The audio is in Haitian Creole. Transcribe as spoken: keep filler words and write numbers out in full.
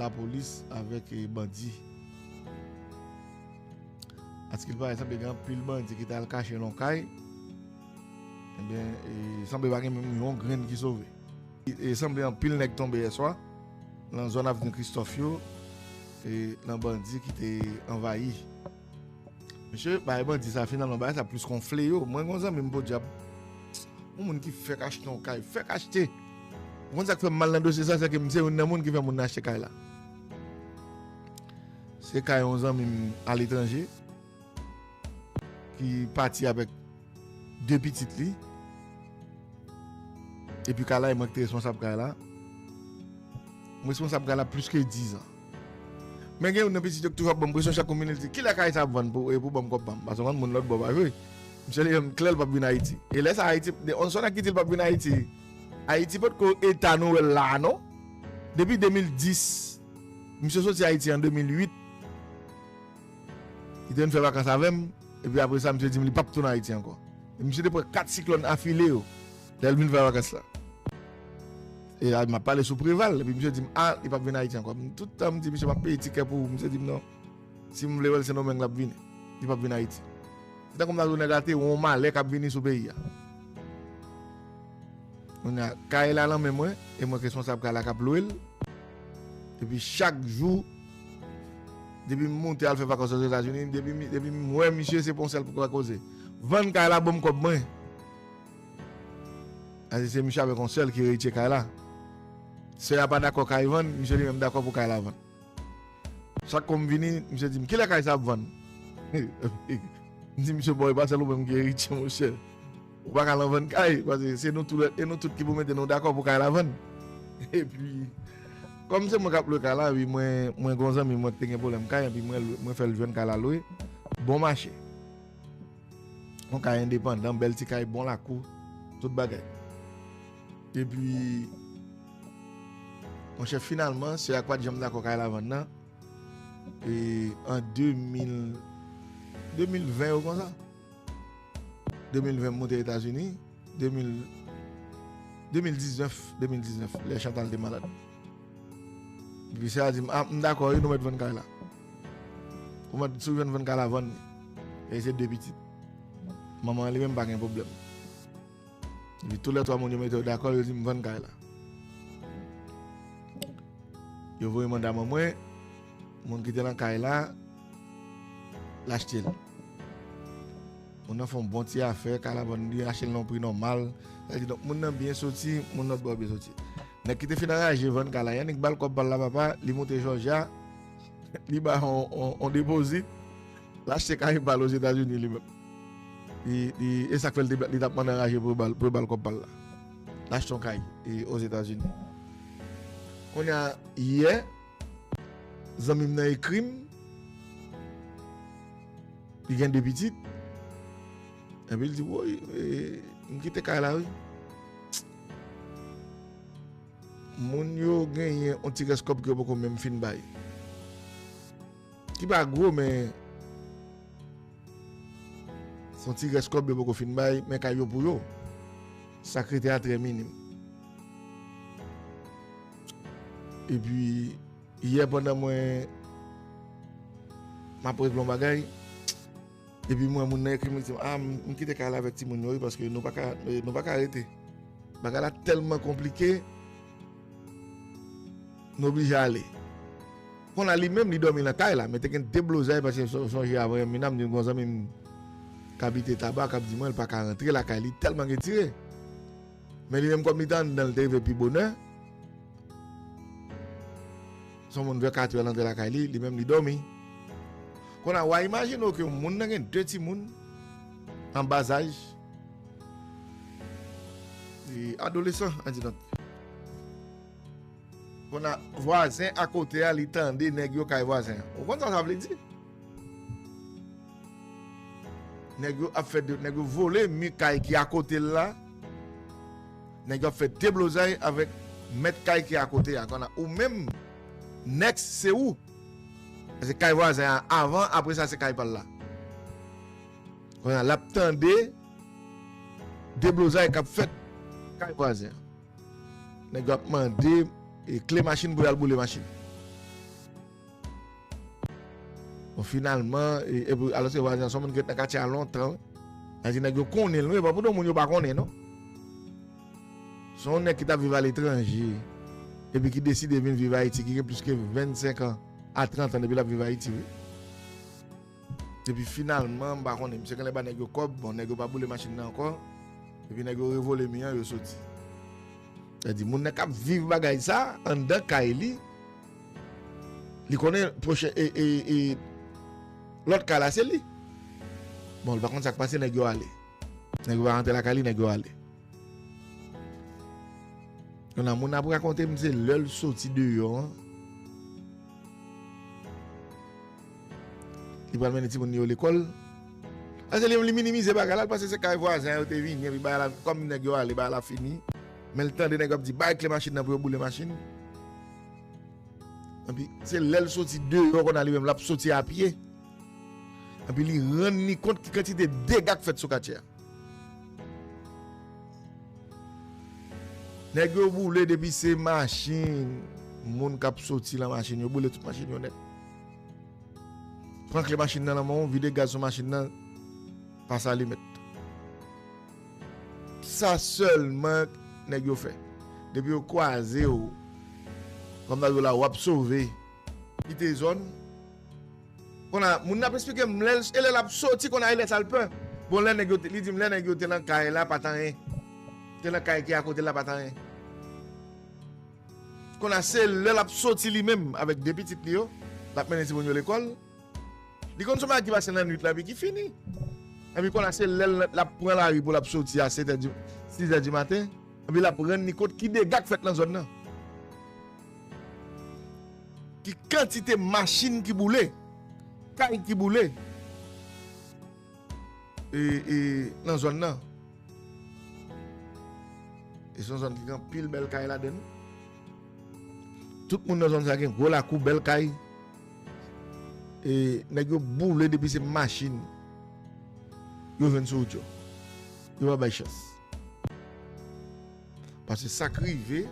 lapolis avèk, e, bandi. Askil parèt, sanble gen anpil bandi ki t al kache nan yon kay. Ebyen, e, sanble pa gen menm yon grenn ki sove. E, sanble anpil nèg tonbe yèswa nan zòn Avni Kristòf yo, e, nan bandi ki te anvayi. Mesye, bagay bandi sa, finalman, bagay sa plis konfle yo. Mwen, gon zanmi m podyab, yon moun ki fèk achte yon kay, fèk achte. Ou konn sa k fè m mal nan dosye sa, se ke m se youn nan moun ki fè moun nan achte kay la. Se kay yon zanmi m aletranje ki pati avèk de pitit li. Epi kay la, e mwen ki te responsab kay la. M responsab kay la plis ke diz an. Men gen youn nan pitit yo ki toujou ap ban m presyon chak kou m vini, li di, "Kilè kay sa ap vann pou, e pou ban m kòb pa m?" Paske w konn moun lòt bò pa jwe. Misye li menm klè l p ap vin Ayiti. E lè sa Ayiti, de, on sòn ak ki di l p ap vin Ayiti. Ayiti potko eta nou wè l la, non. Depi de mil dis, misye soti Ayiti an de mil uit. Li te vin fè vakans avè m, epi apre sa, misye di m li p ap tounen Ayiti ankò. E misye te pran kat siklòn afile yo, lè l vin fè vakans la. E la, m ap pale sou Preval, epi misye di m, a, li p ap vin Ayiti ankò. M, tout tan, m di, "Misye, m ap peye tikè pou ou." Misye di m, "Non. Si m vle wè l, Sendomeng l ap vini. Li p ap vin Ayiti." Se tankou m ta di w nèg la te wè yon malè k ap vini sou peyi a. Kounye a, kay la nan men mwen, e mwen k responsab kay la k ap lwe l. Epi chak jou, depi m moute al fè vakans Ozetazini, depi mi-, depi m wè misye, se pa yon sèl koze. "Vann kay la, ban m kòb mwen." Sa se, se misye avèk yon sèl ki eritye kay la. Sè a pa dakò kay vann, misye li menm dakò pou kay la vann. Chak kou m vini, misye di m, "Kilè kay sa ap vann?" M di, "Misye, bon, e pa sèl ou menm ki eritye, monchè. Ou pa ka al vann kay, paske se nou tou, e nou tout ki pou mete nou dakò pou kay la vann." Epi, kòm se mwen k ap lwe kay la, epi mwen, mwen gon zanmi mwen ki te gen pwoblèm kay, epi mwen lwe, mwen fè l jwenn kay la lwe. Bon mache. Yon kay endepandan, bèl ti kay, bon lakou, tout bagay. Epi, monchè, finalman, sè a k pa t janm dakò kay la vann nan, e, an de mil, de mil ven yo konsa. De mil ven, m moute Etazini. De mil, de mil diznèf, de mil diznèf, lè Chantal te malad. Epi sè a di m, "A, m dakò, wi, nou mèt vann kay la. Ou mèt, si w jwenn vann kay la, vann li." E se de pitit. Manman an li menm pa gen pwoblèm. Epi toulètwa moun yo mete yo dakò, yo di m vann kay la. Yo voye manda ban mwen, moun ki te nan kay la, l achte l. Moun nan fè yon bon ti afè, kay la vann, li achte l nan yon pri nòmal. Sa vle di, donk, moun nan byen soti, moun lòt bò byen soti. Nèg ki te fin anraje vann kay la, y annik ba l kòb pa l la, papa, li moute Jòjya, li ba yon, yon, yon depozit, l achte kay pa l Ozetazini li menm. Li, li, e sa k fè l te, li t ap mande anraje pou yo ba l, pou yo ba l kòb pa l la. L achte yon kay, e, Ozetazini. Kounye a, yè, zanmi m nan ekri m, li gen de pitit. Epi l di, "Woy, e, m kite kay la, wi." Moun yo genyen yon ti rès kòb ke yo poko menm fin bay. Ki pa gwo, men se yon ti rès kòb yo poko fin bay, men kay yo pou yo. Sa k rete a trè minim. Epi, yè pandan mwen, m ap regle yon bagay, epi m wè moun nan ekri m, li di m, "A, m, m kite kay la avèk timoun yo, wi, paske nou pa ka, nou pa ka rete. Bagay la tèlman konplike, nou oblije ale." Kounye a li menm, li dòmi nan kay la, men te gen deblozay, paske son-, sonje avan yè m vin la, m di gon zanmi m k abite Taba, k ap di mwen, l pa ka rantre lakay li, tèlman gen tire. Men li menm, kòm li te anndan, li te rive pi bonè. Se yon moun vè katrè l antre lakay li, li menm li dòmi. Kounye a, w a imajine w ke yon moun nan gen de timoun an bazaj, e adolesan, an di donk. Kounye a, vwazen akote a, li tande nèg yo kay vwazen an. Ou konn sa sa vle di? Nèg yo ap fè de, nèg yo vole mi kay ki akote l la. Nèg yo ap fè deblozay avèk mèt kay ki akote a. Kounye a, ou menm, next, se ou. Se kay vwazen an avan, apre sa, se kay pa l la. Kounye a, l ap tande deblozay k ap fèt kay vwazen an. Nèg yo ap mande, e, kle machin pou y al boule machin. Bon, finalman, e, epi, alòske vwazen an se yon moun ki ret nan katye a lontan, wi. Sa di nèg yo konnen l, wi, e pa pou de moun yo pa konnen, non. Se yon nèg ki t ap viv aletranje, epi ki deside vin viv Ayiti, ki gen plis ke vennsenk an a trant an depi l ap viv Ayiti, wi. Epi finalman, m pa konnen, misye genlè ba nèg yo kòb, bon, nèg yo pa boule machin nan ankò, epi nèg yo revole mi an, yo soti. Sa di, moun nan k ap viv bagay sa, anndan kay li, li konnen pwochen, e, e, e, lòt kay la, se li. Bon, li pa konn sa k pase, nèg yo ale. Nèg yo pa rantre lakay li, nèg yo ale. Kounye a, moun ap rakonte m se lè l soti deyò an, li pral mennen timoun li yo lekòl. Paske li menm, li minimize bagay la, li panse se kay vwazen an yo te vini, epi bagay la, kòm nèg yo ale, bagay la fini. Men l tande nèg yo ap di, "Bay kle machin nan pou yo boule machin." Epi, se lè l soti deyò, kounye a li menm, l ap soti a pye. Epi, li rann li kont ki kantite dega k fèt sou katye a. Nèg yo boule depi se machin, moun k ap soti lan machin, yo boule tout machin yo nèt. Pran kle machin nan lan men w, vide gaz sou machin nan, pase alimèt. Sa sèlman nèg yo fè. Depi yo kwaze w, kòm nan yo la, w ap sove, kite zòn. Kounye a, moun nan ap esplike m, lè l, e lè l ap soti, kounye a, e lè sa l pè. Bon, lè nèg yo te, li di m, lè nèg yo te nan kay la, pa t anyen. Te nan kay ki akote l la, pa t anyen. Kounye a, se lè l ap soti li menm avèk de pitit li yo, l ap mennen timoun yo lekòl. Li konn sou bagay ki pase nan nwit la, epi ki fini. Epi kounye a, se lè l, l ap pran lari pou l ap soti a sèt è di, sis è di maten, epi l ap rann li kont ki dega k fèt nan zòn nan. Ki kantite machin ki boule, kay ki boule, e, e, nan zòn nan. E se yon zòn ki gen anpil bèl kay ladan l. Tout moun nan zòn sa gen gwo lakou, bèl kay. E nèg yo boule depi se machin yo jwenn sou wout yo. Yo pa bay chans. Paske sa k rive,